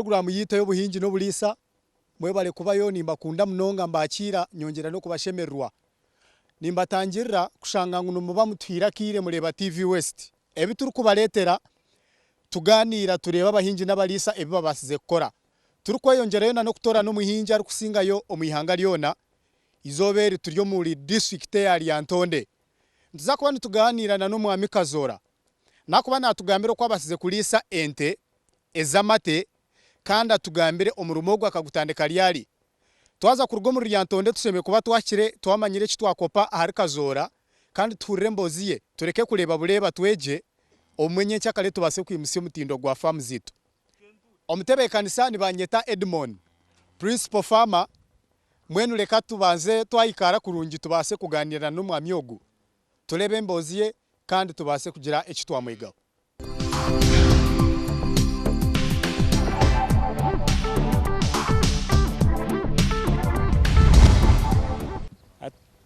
Puroguraamu yaitu ey'obuhingi n'oburiisa. Mwebare kubayo nimbakunda munonga mbakiira nyongyera n'okubashemererwa. Nimbatangirira kushanga ngu nimuba mutuhaire akaire mureeba TV West. Ebi turikubareetera tugaaniira tureeba abahingi n'abariisa ebi babaasize kukora. Turikweyongyerayo na n'okutoorana omuhingi arikusingayo omu ihanga ryona. Eizooba eri turi omuri disiturikiti eya Lyantonde. Nituza kuba nitugaaniira na n'Omwami Kazoora. Nakuba naatugambira oku abaasize kuriisa ente ez'amate kandi atugambire omurimo ogu akagutandika ryari. Twaza kuruga omuri Lyantonde tushemereire kuba twahikire twamanyire eki twakopa ahari Kazoora kandi tuhurire emboozi ye tureke kureeba bureeba twegye obumwe nyenkyakare tubaase kwimutsya omutindo gwa faamu zaitu. Omutebeekanisa nibanyeta Edmon, Principal Farmer, mbwenu reka tubanze twahikaara kurungi tubaase kugaaniira n'omwami ogu tureebe emboozi ye kandi tubaase kugira eki twamwegaho.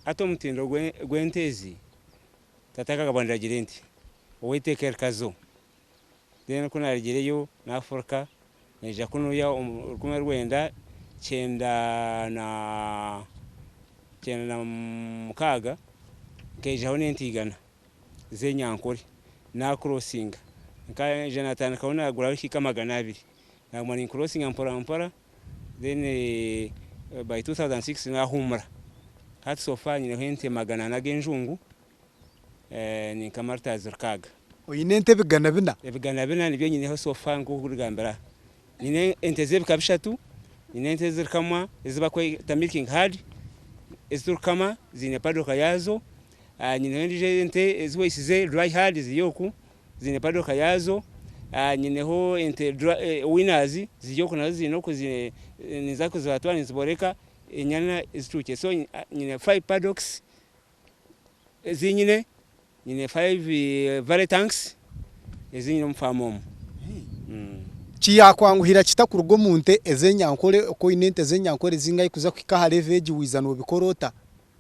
Hati omutindo gw'ente ezi, tata akagamba niragira ente, ow'eiteeka erikazo. Then ku naarugireyo naafuruka naija kunuya omu 1996 nkaijaho n'ente igana z'enyankore naakurosinga. Nkaija naatandikaho naaguraho hiika 200 naaguma ninkurosinga mpora mpora then by 2006 naahuumura. Hati so far nyineho ente 400 g'enjungu ninkama litaazi 6. Oine ente ebigana bina? Ebigana bina nibyo nyineho so far nk'oku orikugambira aha. Nyine ente z'ebika bishatu, nyine ente ezirikamwa ezi barikweta milking herd ezi turikukama ziine paddock yaazo, nyineho endiijo ente ezihweisize dry herd ziri oku ziine paddock yaazo, nyineho ente weaners ziri oku nazo ziine oku ninza kuzibatwara niziboreka enyana ezituukire. So nyine five paddocks ezi nyine. Nyine five valley tanks ezi nyine omu faamu omu. Kiyakwanguhira kita kuruga omu nte ez'enyankore oku oine ente z'enyankore zingahi kuza kuhika aha level egi waiza nobikora ota?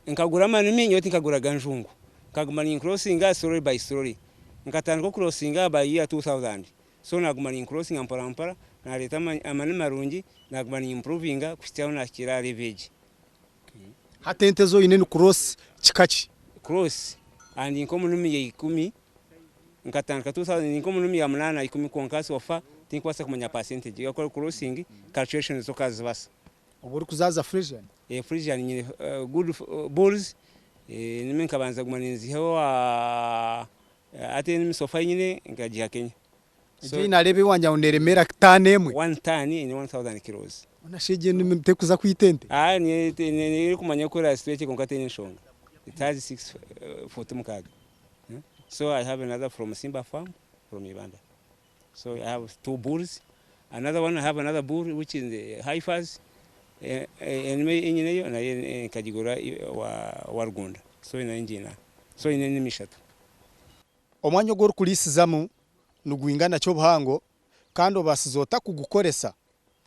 Nkagura amanumi nyowe tinkaguraga njungu. Nkaguma nincrossinga slowly by slowly. Nkatandika okucrossinga by year 2000. So naguma nincrossinga mpora mpora nareeta amani marungi naguma ni improvinga kuhitsya ahu nahikire aha level egi. Hati ente ezi oine ni cross kika ki? Cross and nk'omunumi ya ikumi nkatandika 2000 ndi nk'omunumi ya munaana ikumi kwonka so far tinkubaasa kumanya percentage ya crossing calculations zo kazibasa. Obu orikuzaaza Friesian? Eh Friesian nyine good bulls enimi nkabanza kuguma ninziha owa hati enimi so far eyinyine nkagiha Kenya. Egyo ei naareeba ewangye aho neeremeera taani emwe. One ton in 1000 kilos. Mbwenu shi egyo enimi terikuza kwita ente? Aa erikumanya oku eraasitwekye kwonka teine nshonga. It has six foot mukaaga. So I have another from Simba farm from Ibanda. So I have two bulls. Another one I have another bull which is the heifers. Enimi ei nyineyo nayo nkagigura owa Rugunda. So nayo ngiine aha. So nyine enimi ishatu. Omwanya ogu orikuriisizamu nigwingana ki obuhango, kandi obaasize ota kugukoresa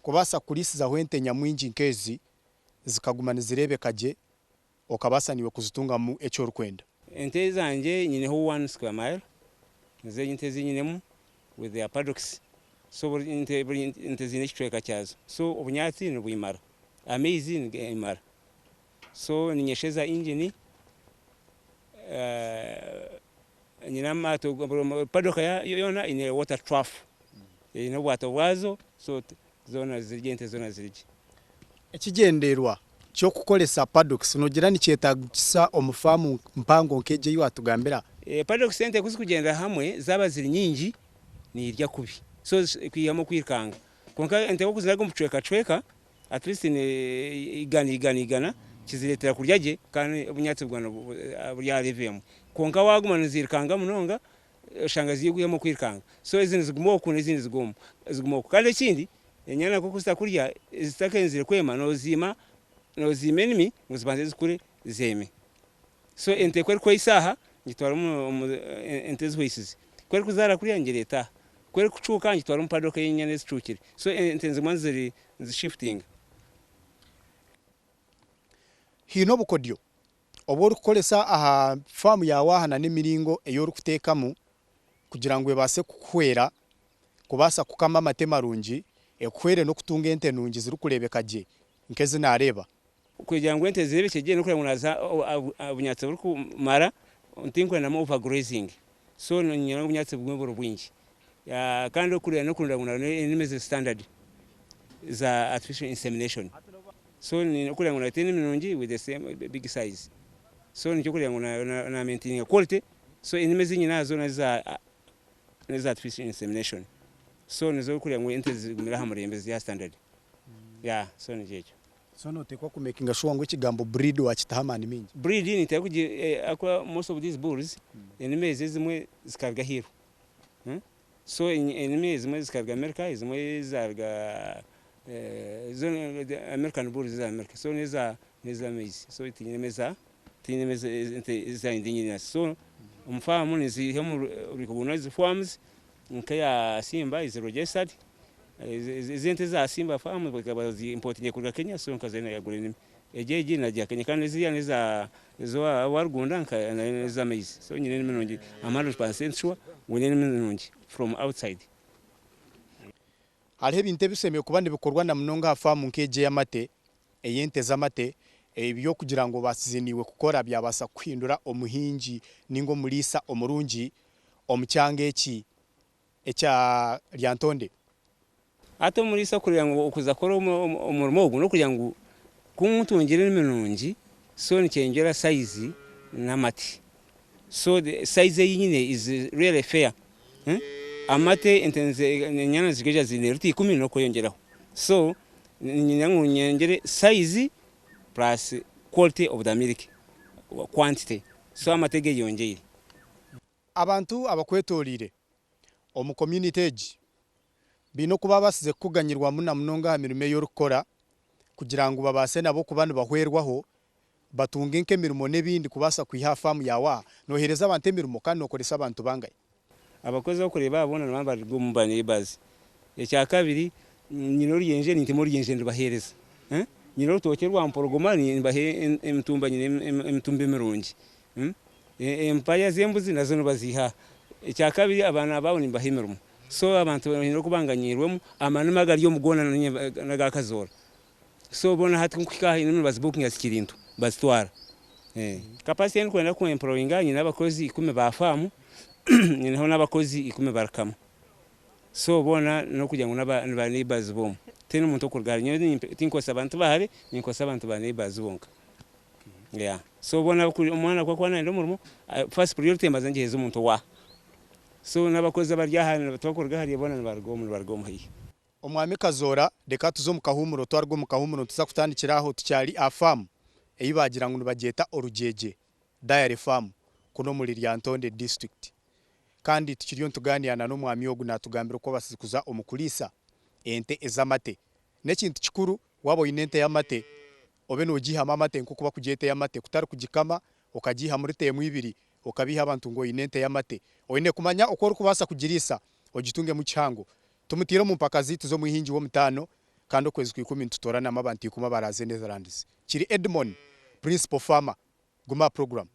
kubaasa kuriisizaho ente nyamwingi nk'ezi zikaguma nizireebeka gye okabaasa naiwe kuzitungamu eki orikwenda? Ente zangye nyineho one square mile, nizo ente ezi nyinemu with their paddocks, so buri nte buri nte ziine ekicweka kyazo, so obunyaatsi nibwimara, amaizi nigaimara, so ninyesheza engine. Nyine amaato, buri paddock yoona eine water trough, eine obwato bwazo so zoona ziri gye, ente zoona ziri gye. Ekigyendererwa ky'okukoresa paddocks noogira nikyetaagisa omu faamu mpango nk'egi ei waatugambira? Paddocks ente ku zikugyendera hamwe zaaba ziri nyingi nirya kubi so kwihamu okwirukanga kwonka ente ku okuziraga omu bucwekacweka At least igana igana igana kizireetera kurya gye kandi obunyaatsi bwona buri aha level emwe. Kwonka waaguma noziirukanga munonga oshanga ziri kwihamu okwirukanga. So ezindi ziguma oku n'ezindi ziguma oku. Kandi ekindi enyana nk'oku zitakurya zitakenzire kwema noziima noziima enimi ngu zibanze zikure zeeme. So ente ku erikweisa aha ngitwara omu ente ezihweisize. Ku erikuzaara kuriya ngireeta aha. Ku erikucuuka ngitwara omu paddock ey'enyana ezicuukire. So ente niziguma niziri nizishiftinga. Haine obukodyo obu orikukoresa aha faamu yaawe aha n'emiringo ei orikuteekamu kugira ngu ebaase kukuhwera kubaasa kukama amate marungi. ekuhwere n'okutunga ente nungi zirikureebeka gye nk'ezi naareeba. Kugira ngu ente zireebekye gye n'okureeba ngu naaziha obunyaatsi burikumara tinkureebamu over grazing so niinyenda ngu obunyaatsi bugume buri bwingi kandi okureeba n'okurinda ngu enimi ziri standard za artificial insemination so n'okureeba ngu naata enimi nungi with the same big size so nikyo orikureeba ngu na maintaininga quality so enimi ezi nyine aha zoona n'eza artificial insemination so nizo orikureeba ngu ente zigumire aha murembe ziri aha standard yeah so nikyo ekyo. So noteekwa ku makinga sure ngu ekigambo breed wakitaho amaani maingi. Breed nitera kugi ahakuba most of these bulls enimi ezi ezimwe zikaruga aheeru so enimi ezimwe zikaruga America ezimwe zaruga American bulls eza America so neza n'ez'amaizi so tinyinemu eza tinyinemu ente ezindi nyine so omu faamu niziiha omu ezi farms nk'eya Simba is registered ezi ente eza Simba farm bakaba bazi importinga kuruga Kenya so nkaza nagura enimi egi egi nagiiha Kenya kandi eziriya neza ez'owa Rugunda n'ez'amaizi so nyine enimi nungi am 100% sure ngu nyine enimi nungi from outside. Hariho ebintu ebishemereire kuba nibikorwa na munonga aha faamu nk'egi ey'amate, ey'ente z'amate, eby'okugira ngu obaasize naiwe kukora byabaasa kukuhindura omuhingi ninga omuriisa omurungi omu kyanga eki ekya Lyantonde. Hati omuriisa kureeba ngu okuza kukora omurimo ogu n'okugira ngu ku ntungire enimi nungi so nikyongyera size n'amate. So size ei nyine is really fair. Amate ente enyana nizigaiza ziine lita 10 n'okweyongyeraho. So niinyenda ngu nyongyere size plus quality of the milk quantity so amate geyongyeire. Abantu abakwetoreire omu community egi baine okuba babaasize kukuganyirwamu na munonga aha mirimo ei orikukora kugira ngu babaase nabo kuba nibahwerwaho batunge nk'emirimo n'ebindi kubaasa kwiha aha faamu yaawe aha. Nooheereza abantu emirimo kandi nookoresa abantu bangahi? Abakozi abakureeba aha boona nibaba nibari omu ba neighbours. Ekyakabiri nyine oruyenje nintema oruyenje nibaheereza. Nyine orutookye rwa mpologoma nimbaha emitumba nyine emitumba emirungi. Empaya z'embuzi nazo nibaziiha aha. Ekyakabiri abaana baabo nimbaha emirimo. So abantu baine okuba nganyirwemu amanima agari omu goona n'aga Kazoora. So boona hati kunkuhika aha enimi nibazibukinga zikiri nto bazitwara. Capacity ei ndikwenda ku employinga nyine abakozi 10 ba faamu nyineho n'abakozi 10 barikama. So boona n'okugira ngu niba neighbours b'omu. Tihaine omuntu orikuruga hare. Nyowe tinkukozesa bantu ba hare, ninkozesa abantu ba neighbours bonka. Yeah. So boona omwana ku arikuba nayenda omurimo, first priority mbanza ngiheereza omuntu owaaha. So n'abakozi abari aha tibarikuruga hare boona nibaruga omu nibaruga omu haihi. Omwami Kazoora, reka tuze omu kahuumuro, twaruga omu kahuumuro nituza kutandikira aho tukyari aha faamu ei baagira ngu nibagyeta Orugyegye Dairy Farm kunu omuri Lyantonde District. Kandi tukiriyo nitugaaniira na n'omwami ogu naatugambira oku abaasize kuza omu kuriisa ente ez'amate. N'ekintu kikuru waaba oine ente y'amate obe noogiihamu amate nk'oku barikugyeta ey'amate kutari kugikama okagiihamu rita emwe ibiri okabiiha abantu ngu oine ente y'amate. Oine kumanya oku orikubaasa kugiriisa ogitungemu kihango. Tumutaire omu mpaka zaitu z'omwihingi w'omutaano kandi okwezi kwa ikumi nitutooranamu abantu 10 abaraaze Netherlands. Kiri Edmon, Principal Farmer. Guma aha program.